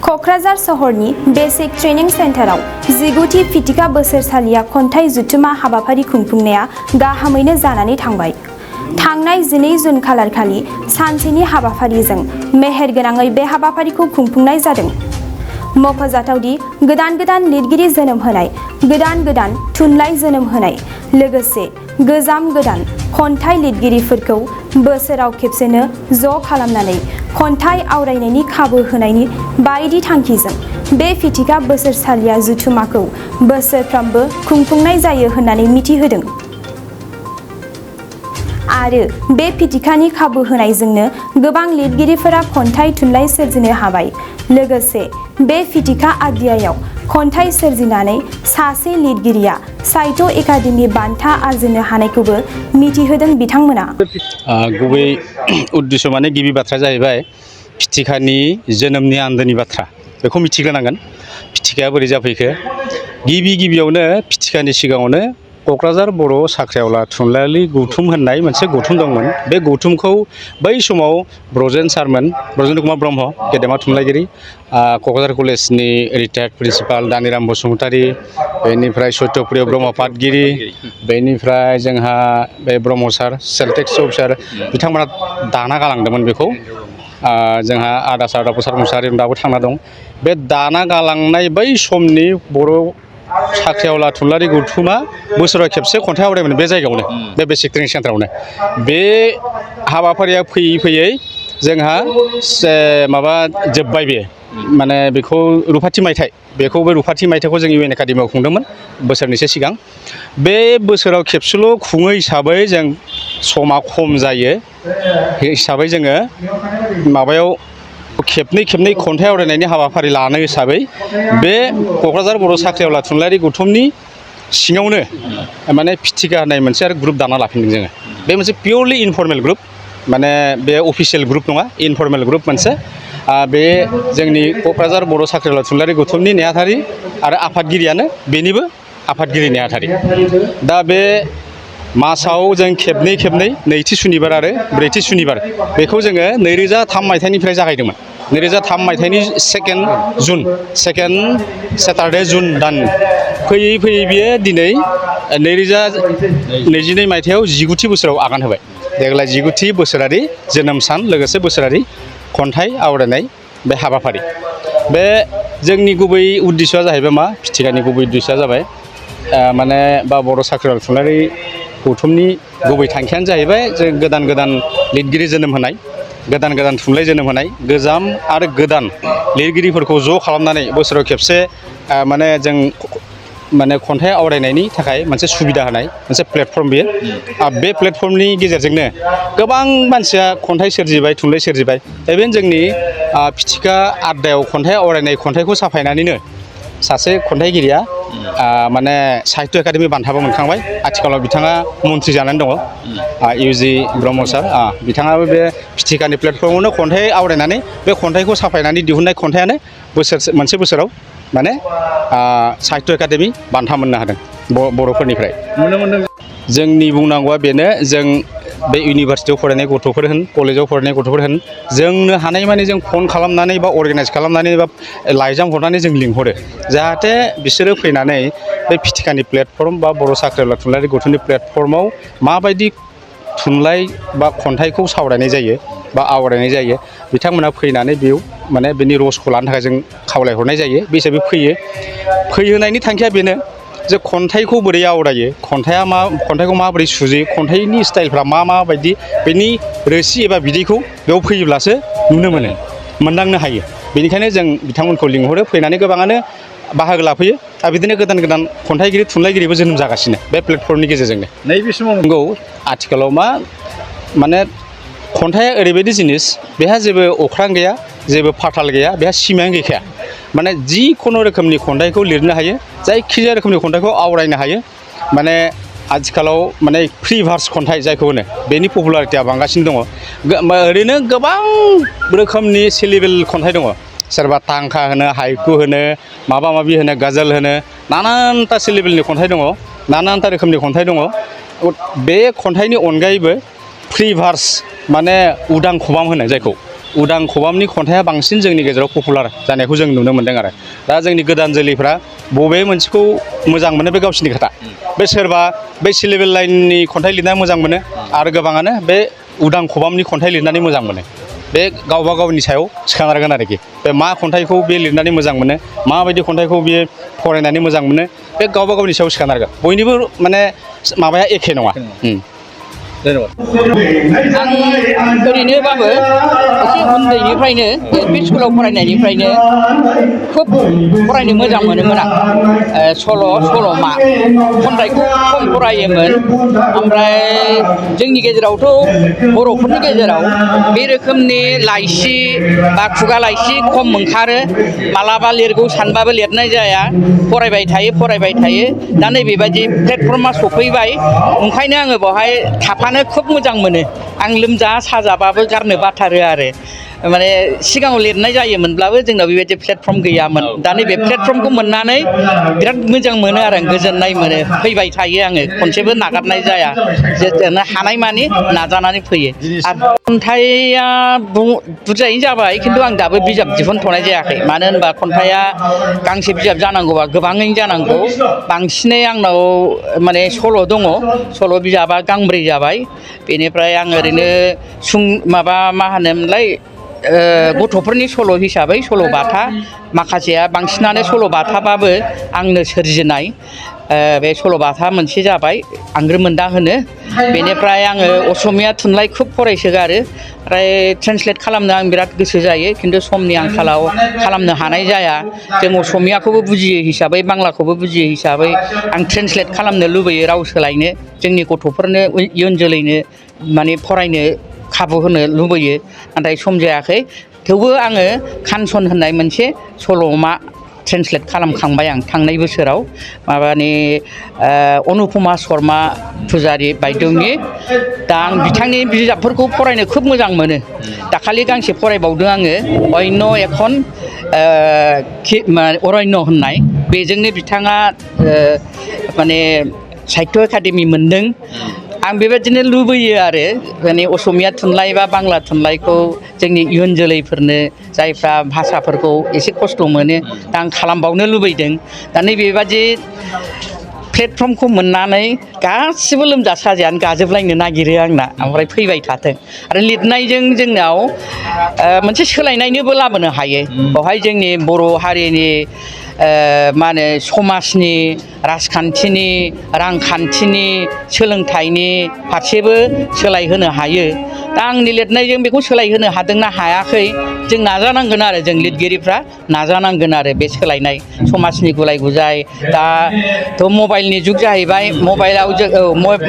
क'क्राझार सहरनि basic training सेन्टाराव 19थि फिथिखा बोसोरसालिया खन्थाइ जथुमा हाबाफारि खुंफुंनाया गाहामैनो जानानै थांबाय। थांनाय 12 जुन खालारखालि सानसेनि हाबाफारिजों मेहेरगोनाङै बे हाबाफारिखौ खुंफुंनाय जादों। मख'जाथावदि गोदान गोदान लिरगिरि जोनोम होनाय, गोदान गोदान थुनलाइ जोनोम होनाय, लोगोसे गोजाम गोदान खन्थाइ लिरगिरिफोरखौ बोसोराव खेबसेनो ज' खालामनानै खन्थाइ आवरायनायनि खाबु होनायनि बायदि थांखिजों बे फिथिखा बोसोरसालिया जथुमाखौ बोसोरफ्रोमबो खुंफुंनाय जायो होननानै मिथिहोदों। आरो बे फिथिखानि खाबु होनायजोंनो गोबां लिरगिरिफोरा खन्थाइ थुनलाइ सोरजिनो हाबाय। लोगोसे बे फिथिखा आयदायाव खन्थाइ सोरजिनानै सासे लिरगिरिया साहित्य एकाडेमि बान्था आरजिनो हानायखौबो मिथिहोदों बिथांमोना। गुबै उद्देश्य माने गिबि बाथ्रा जाहैबाय फिथिखानि जोनोमनि आन्दोनि बाथ्रा बेखौ मिथिग्रोनांगोन। फिथिखाया बोरै जाफैखो? गिबियावनो फिथिखानि सिगाङावनो क'क्राझार बर' साख्रिआवला थुनलाइयारि गौथुम होननाय मोनसे गौथुम दंमोन। बे गौथुमखौ बै समाव ब्रजेन सारमोन, ब्रजेन्द्र कुमार ब्रह्म, गेदेमा थुनलाइगिरि, क'क्राझार कलेजनि रिटायार्ड प्रिन्सिपाल दानिराम बसुमतारी, बेनिफ्राय सत्यप्रिय ब्रह्म पाटगिरि, बेनिफ्राय जोंहा बे ब्रह्म सार सेल्फ टेक्स अफिसार बिथांमोना दाना गालांदोंमोन बेखौ। जोंहा आदा सार प्रसाद मुसाहारि दाबो थांना दं। बे दाना गालांनाय बै समनि बर' साख्रिआवला थुनलाइयारि गौथुमा बोसोराव खेबसे खन्थाइ आवरायोमोन बे जायगायावनो, बे बेसिक ट्रेनिं सेन्टारावनो। बे हाबाफारिया फैयै फैयै जोंहा माबा जोब्बाय बे माने बेखौ रुफाथि मायथाइ, बेखौ बे रुफाथि मायथाइखौ जों इउएन एकाडेमियाव खुंदोंमोन बोसोरनैसो सिगां। बे बोसोराव खेबसेल' खुङो हिसाबै जों समा खम जायो हिसाबै जोङो माबायाव खेबनै खन्थाइ आवरायनायनि हाबाफारि लानो हिसाबै बे क'क्राझार बर' साख्रिआवला थुनलाइयारि गौथुमनि सिङावनो माने फिथिखा होननाय मोनसे आरो ग्रुप दाना लाफिनदों जोङो। बे मोनसे पियरलि इनफर्मेल ग्रुप, माने बे अफिसियेल ग्रुप नङा, इनफर्मेल ग्रुप मोनसे। बे जोंनि क'क्राझार बर' साख्रिआवला थुनलाइयारि गौथुमनि नेहाथारि आरो आफादगिरियानो बेनिबो आफादगिरि नेहाथारि। दा बे मासाव जों खेबनै नैथि सुनिबार आरो ब्रैथि सुनिबार बेखौ जोङो 2003 मायथाइनिफ्राय जागायदोंमोन। 2003 मायथाइनि सेकेन्ड सेटारडे जुन दान फैयै बियो दिनै 2022 मायथाइयाव 19थि बोसोराव आगान होबाय। देग्लाय 19थि बोसोरारि जोनोम सान लोगोसे बोसोरारि खन्थाइ आवरायनाय बे हाबाफारि। बे जोंनि गुबै उद्देश्यआ जाहैबाय मा? फिथिखानि गुबै उद्देश्यआ जाबाय माने बा बर' साख्रिआवला थुनलाइयारि गौथुमनि गुबै थांखियानो जाहैबाय जों गोदान गोदान लिरगिरि जोनोम होनाय, गोदान गोदान थुनलाइ जोनोम होनाय, गोजाम आरो गोदान लिरगिरिफोरखौ ज' खालामनानै बोसोराव खेबसे माने जों माने खन्थाइ आवरायनायनि थाखाय मोनसे सुबिदा होनाय मोनसे प्लेटफर्म बेयो। बे प्लेटफर्मनि गेजेरजोंनो गोबां मानसिया खन्थाइ सोरजिबाय, थुनलाइ सोरजिबाय। इभेन जोंनि फिथिखा आड्डायाव खन्थाइ आवरायनाय खन्थाइखौ साफायनानैनो सासे खन्थाइगिरिया माने साहित्य एकाडेमि बान्थाबो मोनखांबाय। आथिखालाव बिथाङा मन्थ्रि जानानै दङ, इउजि ब्रह्म सार। बिथाङाबो बे फिथिखानि प्लेटफर्मावनो खन्थाइ आवरायनानै बे खन्थाइखौ साफायनानै दिहुननाय खन्थाइयानो मोनसे बोसोराव माने साहित्य एकाडेमि बान्था मोननो हादों बर'फोरनिफ्राय। नुनो मोनदों। जोंनि बुंनांगौआ बेनो, जों बे इउनिभारसिटियाव फरायनाय गथ'फोर होन, कलेजाव फरायनाय गथ'फोर होन, जोंनो हानायमानि जों फन खालामनानै बा अर्गानाइज खालामनानै बा लाइजाम हरनानै जों लिंहरो जाहाथे बिसोरो फैनानै बे फिथिखानि प्लेटफर्म बा बर' साख्रिआवला थुनलाइयारि गौथुमनि प्लेटफर्माव माबायदि थुनलाइ बा खन्थाइखौ सावरायनाय जायो बा आवरायनाय जायो बिथांमोना फैनानै बेयाव माने बेनि रसखौ लानो थाखाय जों खावलायहरनाय जायो। बे हिसाबै फैहोनायनि थांखिया बेनो जे खन्थाइखौ बोरै आवरायो, खन्थाइखौ माबोरै सुजुयो, खन्थाइनि स्टाइलफ्रा माबायदि, बेनि रोसि एबा बिदैखौ बेयाव फैयोब्लासो नुनो मोनो, मोनदांनो हायो। बेनिखायनो जों बिथांमोनखौ लिंहरो, फैनानै गोबाङानो बाहागो लाफैयो। दा बिदिनो गोदान गोदान खन्थाइगिरि थुनलाइगिरिबो जोनोम जागासिनो बे प्लेटफर्मनि गेजेरजोंनो। नैबे समाव नंगौ आथिखालाव माने खन्थाइया ओरैबायदि जिनिस, बेहा जेबो अख्रां गैया, जेबो फाताल गैया, बेहा सिमायानो गैखाया। माने जिखुनु रोखोमनि खन्थाइखौ लिरनो हायो, जायखिजाया रोखोमनि खन्थाइखौ आवरायनो हायो। माने आथिखालाव माने फ्रि भार्स खन्थाइ जायखौ होनो, बेनि पपुलारिटिया बांगासिनो दङ। ओरैनो गोबां रोखोमनि सिलेबेल खन्थाइ दङ। सोरबा टांका होनो, हाइकु होनो, माबा माबि होनो, गाजाल होनो, नानानथा सिलेबेलनि खन्थाइ दङ, नानानथा रोखोमनि खन्थाइ दङ। बे खन्थाइनि अनगायैबो फ्रि भार्स माने उदां खबाम होनो जायखौ, उदां खबामनि खन्थाइया बांसिन जोंनि गेजेराव पपुलार जानायखौ जों नुनो मोन्दों आरो दा जोंनि गोदान जोलैफ्रा बबे मोनसेखौ मोजां मोनो बे गावसिनि खोथा बे सोरबा बे सिलेबेल लाइननि खन्थाइ लिरना मोजां मोनो आरो गोबाङानो बे उदां खबामनि खन्थाइ लिरनानै मोजां मोनो बे गावबा गावनि सायाव सोनारगोन आरोखि बे मा खन्थाइखौ बे लिरनानै मोजां मोनो माबायदि खन्थाइखौ बियो फरायनानै मोजां मोनो बे गावबा गावनि सायाव सोनारगोन बयनिबो माने माबाया एखे नङा आं ओरैनोबाबो एसे उन्दैनिफ्रायनो एल.पि. स्कुलाव फरायनायनिफ्रायनो खोब फरायनो मोजां मोनोमोन आं सल'मा खन्थाइखौ खम फरायोमोन ओमफ्राय जोंनि गेजेरावथ' बर'फोरनि गेजेराव बे रोखोमनि लाइसि बा खुगा लाइसि खम ओंखारो मालाबा लिरगौ सानबाबो लिरनाय जाया फरायबाय थायो दा नैबेबायदि प्लेटफर्मा सफैबाय ओंखायनो आङो बेवहाय थाफानो खोब मोजां मोनो आं लोमजा साजाबाबो गारनो बाथारो आरो माने सिगाङाव लिरनाय जायोमोनब्लाबो जोंनाव बेबायदि प्लेटफर्म गैयामोन दा नैबे प्लेटफर्मखौ मोननानै बिराद मोजां मोनो आरो गोजोननाय मोनो फैबाय थायो आङो खनसेबो नागारनाय जाया जेसेनो हानायमानि नाजानानै फैयो आरो खन्थाइया बुरजायैनो जाबाय खिन्थु आं दाबो बिजाब दिहुनथ'नाय जायाखै मानो होनबा खन्थाइया गांसे बिजाब जानांगौबा गोबाङैनो जानांगौ बांसिनै आंनाव माने सल' दङ सल' बिजाबा गांब्रै जाबाय बेनिफ्राय आं ओरैनो मा होनोमोनलाय गथ'फोरनि सल' हिसाबै सल'बाथा माखासेया बांसिनानो सल'बाथाबाबो आंनो सोरजिनाय बे सल'बाथा मोनसे जाबाय आंग्रोमोन्दा होनो बेनिफ्राय आङो असमिया थुनलाइ खोब फरायसोगारो ओमफ्राय ट्रेन्सलेट खालामनो आं बिराद गोसो जायो खिन्थु समनि आंखालाव खालामनो हानाय जाया जों असमियाखौबो बुजियो हिसाबै बांलाखौबो बुजियो हिसाबै आं ट्रेन्सलेट खालामनो लुबैयो राव सोलायनो जोंनि गथ'फोरनो इयुन जोलैनो माने फरायनो खाबु होनो लुबैयो नाथाय सम जायाखै थेवबो आङो कानसन होननाय मोनसे सल'मा ट्रेन्सलेट खालामखांबाय आं थांनाय बोसोराव माबानि अनुपमा शर्मा फुजारि बायद'नि दा आं बिथांनि बिजाबफोरखौ फरायनो खोब मोजां मोनो दाखालि गांसे फरायबावदों आङो अयन' एखन अरण्य होननाय बेजोंनो बिथाङा माने साहित्य एकाडेमि मोनदों आं बेबायदिनो लुबैयो आरो माने असमिया थुनलाइ बा बांला थुनलाइखौ जोंनि इयुन जोलैफोरनो जायफ्रा भाषाफोरखौ एसे खस्थ' मोनो दा आं खालामबावनो लुबैदों दा नैबेबादि प्लेटफर्मखौ मोननानै गासिबो लोमजा साजायानो गाजोबलायनो नागिरो आंना ओमफ्राय फैबाय थाथों आरो लिरनायजों जोंनाव मोनसे सोलायनायनोबो लाबोनो हायो बेवहाय जोंनि बर' हारिनि मा होनो समाजनि राजखान्थिनि रांखान्थिनि सोलोंथाइनि फारसेबो सोलायहोनो हायो दा आंनि लिरनायजों बेखौ सोलायहोनो हादोंना हायाखै जों नाजानांगोन आरो जों लिरगिरिफ्रा नाजानांगोन आरो बे सोलायनाय समाजनि गुलाय गुजाय दाथ' मबाइलनि जुग जाहैबाय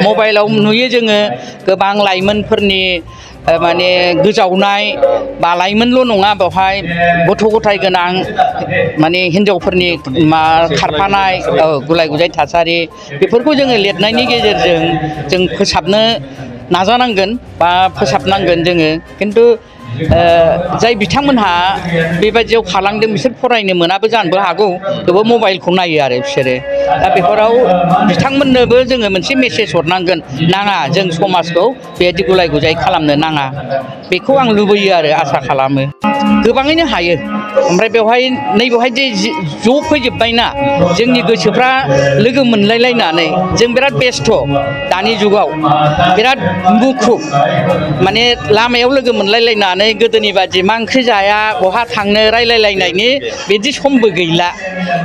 मबाइलाव नुयो जोङो गोबां लाइमोनफोरनि माने गोजावनाय बा लाइमोनल' नङा बेवहाय गथ' गथाय गोनां माने हिनजावफोरनि खारफानाय गुलाय गुजाय थासारि बेफोरखौ जोङो लिरनायनि गेजेरजों जों फोसाबनो नाजानांगोन बा फोसाबनांगोन जोङो खिन्थु जाय बिथांमोनहा बेबायदियाव खालामदों बिसोर फरायनो मोनाबो जानोबो हागौ थेवबो मबाइलखौ नायो आरो बिसोरो दा बेफोराव बिथांमोननोबो जोङो मोनसे मेसेज हरनांगोन नाङा जों समाजखौ बेबायदि गुलाय गुजाय खालामनो नाङा बेखौ आं लुबैयो आरो आसा खालामो गोबाङैनो हायो ओमफ्राय बेवहाय जे ज' फैजोब्बायना जोंनि गोसोफ्रा लोगो मोनलायलायनानै जों बिराद बेस्थ' दानि जुगाव बिराद मुखुब माने लामायाव लोगो मोनलायलायनानै गोदोनि बादि मा ओंख्रि जाया बहा थांनो रायलायलायनायनि बिदि समबो गैला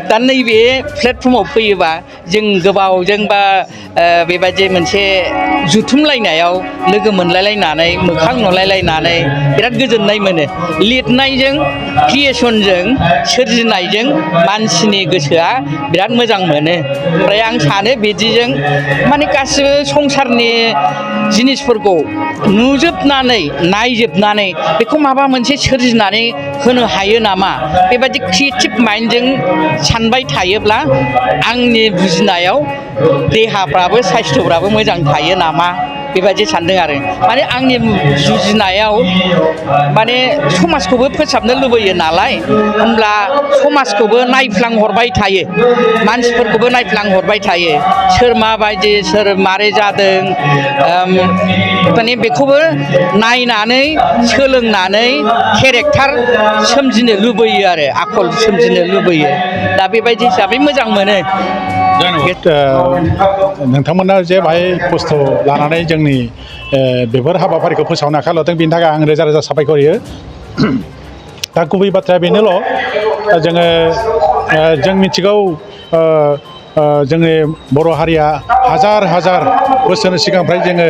दा नैबे प्लेटफर्माव फैयोबा जों गोबावजों बा बेबायदि मोनसे जुथुमलायनायाव लोगो मोनलायलायनानै मोखां नुलायलायनानै बिराद गोजोननाय मोनो लिरनायजों क्रिएसनजों सोरजिनायजों मानसिनि गोसोआ बिराद मोजां मोनो ओमफ्राय आं सानो बिदिजों माने गासिबो संसारनि जिनिसफोरखौ नुजोबनानै नायजोबनानै बेखौ माबा मोनसे सोरजिनानै होनो हायो नामा बेबायदि क्रिएटिभ माइन्डजों सानबाय थायोब्ला आंनि बुजिनायाव देहाफ्राबो साइस्थ'फ्राबो मोजां थायो नामा बेबायदि सानदों आरो माने आंनि जुजिनायाव माने समाजखौबो फोसाबनो लुबैयो नालाय होमब्ला समाजखौबो नायफ्लांहरबाय थायो मानसिफोरखौबो नायफ्लांहरबाय थायो सोर माबायदि सोर मारै जादों माने बेखौबो नायनानै सोलोंनानै केरेक्टार सोमजिनो लुबैयो आरो आखल सोमजिनो लुबैयो दा बेबायदि हिसाबै मोजां मोनो नोंथांमोना जे बाहाय खस्थ' लानानै जोंनि बेफोर हाबाफारिखौ फोसावनो आखायाव लादों बेनि थाखाय आं रोजा रोजा साबायखर होयो दा गुबै बाथ्राया बेनोल' जोङो जों मिथिगौ जोंनि बर' हारिया हाजार हाजार बोसोरनि सिगांनिफ्राय जोङो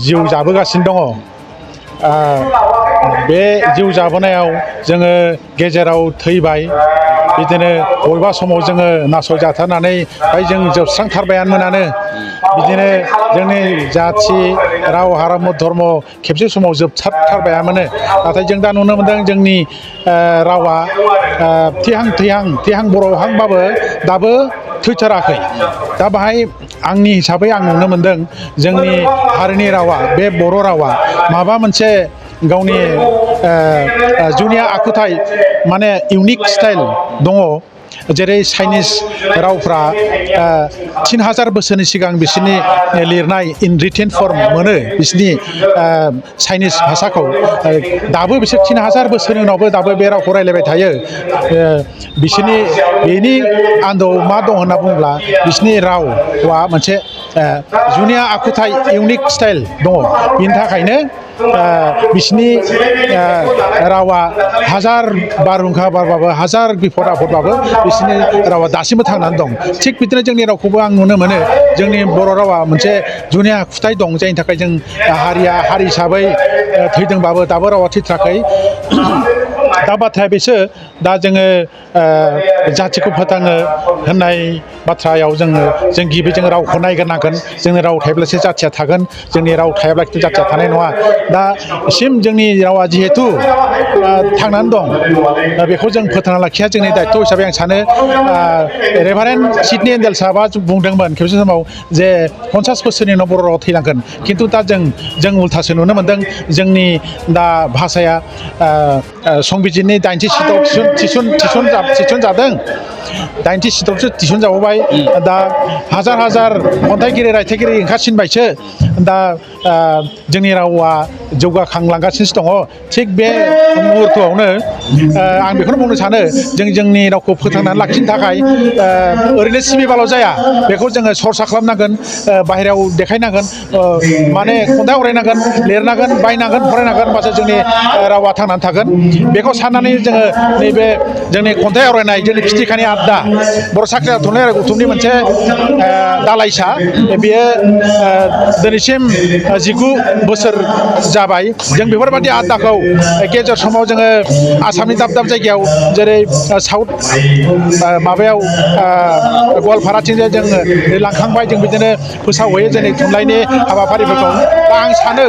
जिउ जाबोगासिनो दङ बे जिउ जाबोनायाव जोङो गेजेराव थैबाय बिदिनो बबेबा समाव जोङो नासयजाथारनानै जों जोबस्रांथारबायानोमोनानो बिदिनो जोंनि जाथि राव हारिमु धर्म खेबसे समाव जोबथारथारबायामोन नाथाय जों दा नुनो मोनदों जोंनि रावा थैहां बर'हांबाबो दाबो थैथाराखै दा बाहाय आंनि हिसाबै आं नुनो मोनदों जोंनि हारिनि रावा बे बर' रावा माबा मोनसे गावनि जुनिया आखुथाय माने इउनिक स्टाइल दङ जेरै चाइनिस रावफ्रा 3000 बोसोरनि सिगां बिसोरनि लिरनाय इन रिटेन फर्म मोनो बिसोरनि चाइनिस भाषाखौ दाबो बिसोर 3000 बोसोरनि उनावबो दाबो बे रावखौ रायलायबाय थायो बिसोरनि बेनि आन्दोआव मा दं होनना बुङोब्ला बिसोरनि रावा मोनसे जुनिया आखुथाय इउनिक स्टाइल दङ बिनि थाखायनो बिसोरनि रावा हाजार बारहुंखा बारबाबो हाजार बिपद आफदबाबो बिसोरनि रावा दासिमबो थांनानै दं थिग बिदिनो जोंनि रावखौबो आं नुनो मोनो जोंनि बर' रावा मोनसे जुनिया आखुथाय दं जायनि थाखाय जों हारि हिसाबै थैदोंबाबो दाबो रावा थैथाराखै दा बाथ्राया बेसो दा जोङो जाथिखौ फोथांनो होननाय बाथ्रायाव जों गिबि जों रावखौ नायग्रोनांगोन जोंनि राव थायोब्लासो जाथिया थागोन जोंनि राव थायाब्ला खिन्थु जाथिया थानाय नङा दासिम जोंनि रावा जिहेथु थांनानै दं दा बेखौ जों फोथांना लाखिया जोंनि दायथ' हिसाबै आं सानो रेभारेन्ड सिडनी एन्डेल साहाबा बुंदोंमोन खेबसे समाव जे 50 बोसोरनि उनाव बर' रावा थैलांगोन खिन्थु दा जों उल्थासो नुनो मोनदों जोंनि दा भाषाया संबिजितनि 80 सिटआव थिसनजादों 80 सिटआवसो थिसनजाबोबाय दा हाजार खन्थाइगिरि रायथाइगिरि ओंखारसिनबायसो दा जोंनि रावा जौगाखांलांगासिनो दङ थिग बे मुहुर्तआवनो आं बेखौनो बुंनो सानो जोंनि रावखौ फोथांनानै लाखिनो थाखाय ओरैनो सिबिबाल' जाया बेखौ जोङो सरसा खालामनांगोन बाहेरायाव देखायनांगोन माने खन्थाइ आवरायनांगोन लिरनांगोन बायनांगोन फरायनांगोन होमबासो जोंनि रावा थांनानै थागोन बेखौ साननानै जोङो नैबे जोंनि खन्थाइ आवरायनाय जोंनि फिथिखानि आददा बर' साख्रि थुनलाइ आरो गौथुमनि मोनसे दालाइसा बेयो दिनैसिम 19 बोसोर जाबाय जों बेफोरबायदि आददाखौ गेजेर समाव जोङो आसामनि दाब दाब जायगायाव जेरै साउथ माबायाव गवालपाराथिंजाय जोङो लांखांबाय जों बिदिनो फोसावहैयो जोंनि थुनलाइनि हाबाफारिफोरखौ दा आं सानो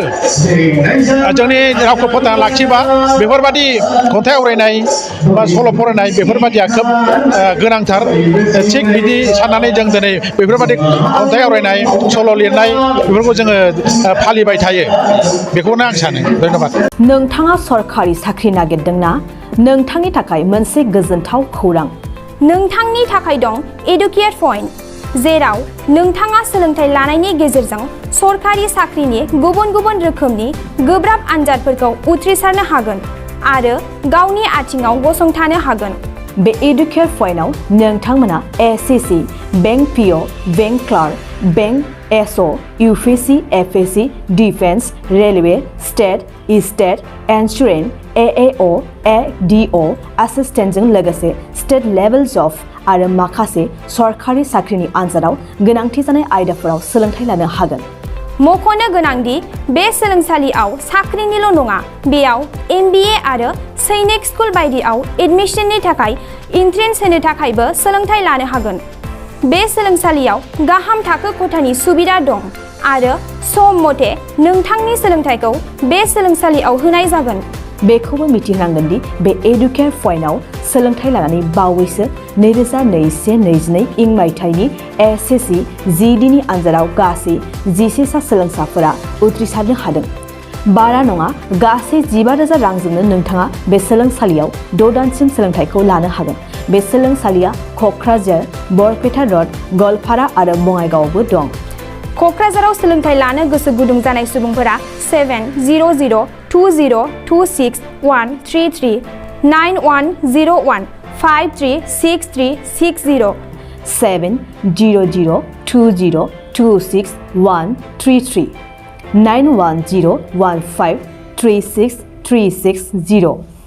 जोंनि रावखौ फोथांना लाखिबा बेफोरबायदि खन्थाइ आवरायनाय बा सल' फरायनाय बेफोरबायदिया खोब गोनांथार थिग बिदि साननानै जों दिनै बेफोरबायदि खन्थाइ आवरायनाय सल' लिरनाय बेफोरखौ जोङो फालिबाय थायो बेखौनो आं सानो धन्यबाद नोंथाङा सरखारि साख्रि नागिरदोंना नोंथांनि थाखाय मोनसे गोजोनथाव खौरां नोंथांनि थाखाय दं एडुकेट पइन्ट जेराव नोंथाङा सोलोंथाइ लानायनि गेजेरजों सरखारि साख्रिनि गुबुन गुबुन रोखोमनि गोब्राब आनजादफोरखौ उथ्रिसारनो हागोन आरो गावनि आथिङाव गसंथानो हागोन बे एडुकेट पइन्टआव नोंथांमोना SSC bank PO bank clerk bank SO UPSC FSC defence railway state insurance AAO ADO एसिस्टेन्टजों लोगोसे स्टेट लेभेल जब आरो माखासे सरखारि साख्रिनि आनजादाव गोनांथि जानाय आयदाफोराव सोलोंथाइ लानो हागोन मख'नो गोनांदि बे सोलोंसालियाव साख्रिनिल' नङा बेयाव MBA आरो सैनिक स्कुल बायदियाव एडमिशननि थाखाय एन्ट्रेन्स होनो थाखायबो सोलोंथाइ लानो हागोन बे सोलोंसालियाव गाहाम थाखो खथानि सुबिदा दं आरो सम मथे नोंथांनि सोलोंथाइखौ बे सोलोंसालियाव होनाय जागोन बेखौबो मिथिनांगोन दि बे एडुकेट पइन्टआव सोलोंथाइ लानानै बावैसो 2021-22 इं मायथाइनि एसएससि जिडिनि आनजादाव गासै 11 सा सोलोंसाफोरा उथ्रिसारनो हादों बारा नङा गासै 15,000 रांजोंनो नोंथाङा बे सोलोंसालियाव 6 दानसिम सोलोंथाइखौ लानो हागोन बे सोलोंसालिया क'क्राझार बरपेटा रड गवालपारा आरो बङाइगावआवबो दं क'क्राझाराव सोलोंथाइ लानो गोसो गुदुं जानाय सुबुंफोरा 70026133133 9101536360 70020261333 9101536360